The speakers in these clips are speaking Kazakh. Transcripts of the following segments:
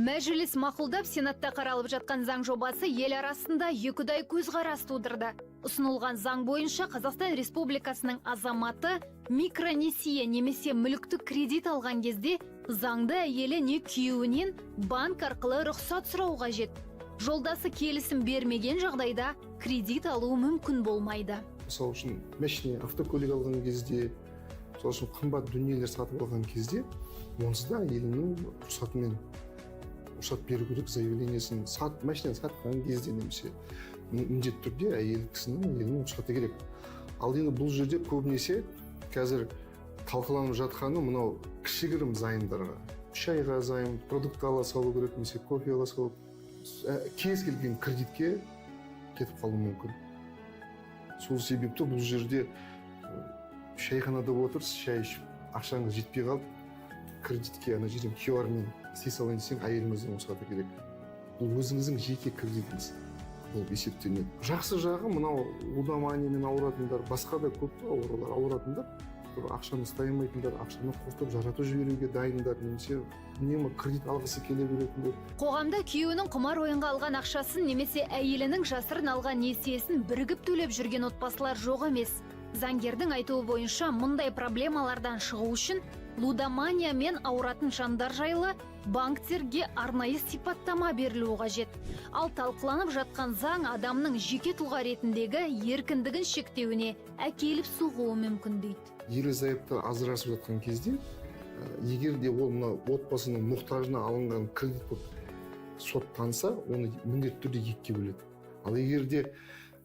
Мәжіліс мақұлдап, Сенатта қаралып жатқан заң жобасы ел арасында екіұдай көзқарас тудырды. Ұсынылған заң бойынша, Қазақстан Республикасының азаматы микронесие немесе мүліктік кредит алған кезде заңды әйелі не күйеуінен банк арқылы рұқсат сұрау қажет. Жолдасы келісім бермеген жағдайда кредит алу мүмкін болмайды. Мысалы үшін, машина, автокөлік алған кезде, мысалы үшін, қымбат дүниелер сатып алған кезде онсыз да әйелінің рұқсатымен, рұқсат беру керек заявлениесін. Машинаны сатқан кезде немесе міндетті түрде әйел кісінің, әйелінің рұқсаты керек. Ал енді бұл жерде көбінесе қазір талқыланып жатқаны мынау кішігірім займдарға, 3 айға займ, продукт ала салу керек немесе кофе ала салу, кез келген кредитке кетіп қалуы мүмкін. Сол себепті бұл жерде шайханада отырсыз, шай ішіп, ақшаңыз жетпей қалды, кредитке ана жерден QR-мен істей салайын десең, әйеліңізден рұқсаты керек. Бұл өзіңіздің жеке кредитіңіз болып есептелінеді. Жақсы жағы мынау: лудоманиямен ауыратындар, басқа да көп қой аурулар ауыратындар, бір ақшаны ұстай алмайтындар, ақшаны құртып, жаратып жіберуге дайындар немесе үнемі кредит алғысы келе беретіндер. Қоғамда күйеуінің құмар ойынға алған ақшасын немесе әйелінің жасырын алған несиесін бірігіп төлеп жүрген отбасылар жоқ емес. Заңгердің айтуы бойынша, мұндай проблемалардан шығу үшін лудоманиямен ауыратын жандар жайлы банктерге арнайы сипаттама берілуі қажет. Ал талқыланып жатқан заң адамның жеке тұлға ретіндегі еркіндігін шектеуіне әкеліп соғуы мүмкін дейді. Ерлі зайыпты ажырасып жатқан кезде, егер де ол мына отбасының мұқтажына алынған кредит болып соттанса, оны міндетті түрде екіге бөледі. Ал егер де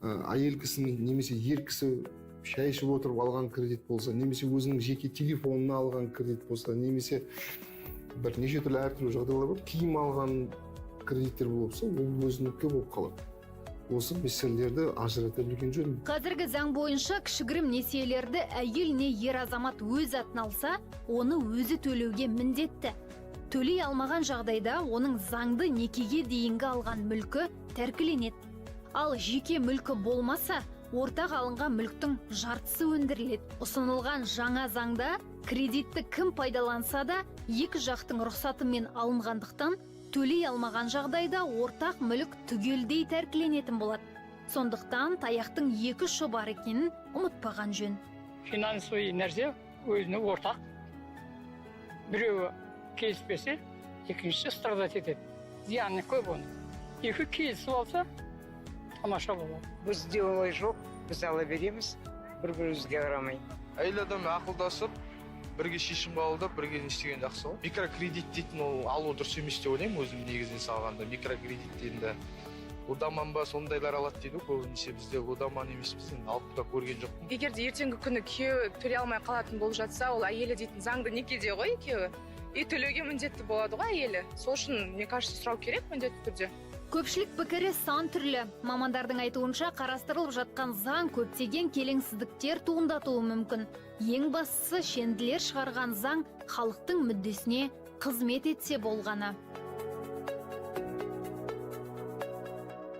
әйел кісінің немесе ер кісі шай ішіп отырып алған кредит болса немесе өзінің жеке телефонына алған кредит болса немесе бір неше түрлі, әртүрлі жағдайлар бар, киім алған кредиттер болса, ол өзінікі болып қалады. Осы мәселелерді ажырата білген жөн. Қазіргі заң бойынша, кішігірім несиелерді әйел не ер азамат өз атына алса, оны өзі төлеуге міндетті. Төлей алмаған жағдайда оның заңды некеге дейінгі алған мүлкі тәркіленеді. Ал жеке мүлкі болмаса, ортақ алынған мүліктің жартысы өндіріледі. Ұсынылған жаңа заңда кредитті кім пайдаланса да, екі жақтың рұқсатымен алынғандықтан, төлей алмаған жағдайда ортақ мүлік түгелдей тәркіленетін болады. Сондықтан таяқтың екі ұшы бар екенін ұмытпаған жөн. Финансовый нәрсе өзіне ортақ. Біреуі келіспесе, екіншісі страдать етеді, зияны көп оның. Екі келісіп алса, тамаша болады. Бізде олай жоқ, біз ала береміз бір бірімізге қарамай. Әйел адаммен ақылдасып, бірге шешім қабылдап, бірге не істеген жақсы ғой. Микрокредит дейтін, ол алу дұрыс емес деп ойлаймын өзім. Негізінен салғанда, микрокредит енді лудоман ба, сондайлар алады дейді ғой көбінесе. Бізде лудоман емеспіз енді, алып та көрген жоқпын. Егер де ертеңгі күні күйеуі төлей алмай қалатын болып жатса, ол әйелі дейтін заңды некеде ғой екеуі и төлеуге міндетті болады ғой әйелі. Сол үшін, мне кажется, сұрау керек міндетті түрде. Көпшілік пікірі сан түрлі. Мамандардың айтуынша, қарастырылып жатқан заң көптеген келеңсіздіктер туындатуы мүмкін. Ең бастысы, шенділер шығарған заң халықтың мүддесіне қызмет етсе болғаны.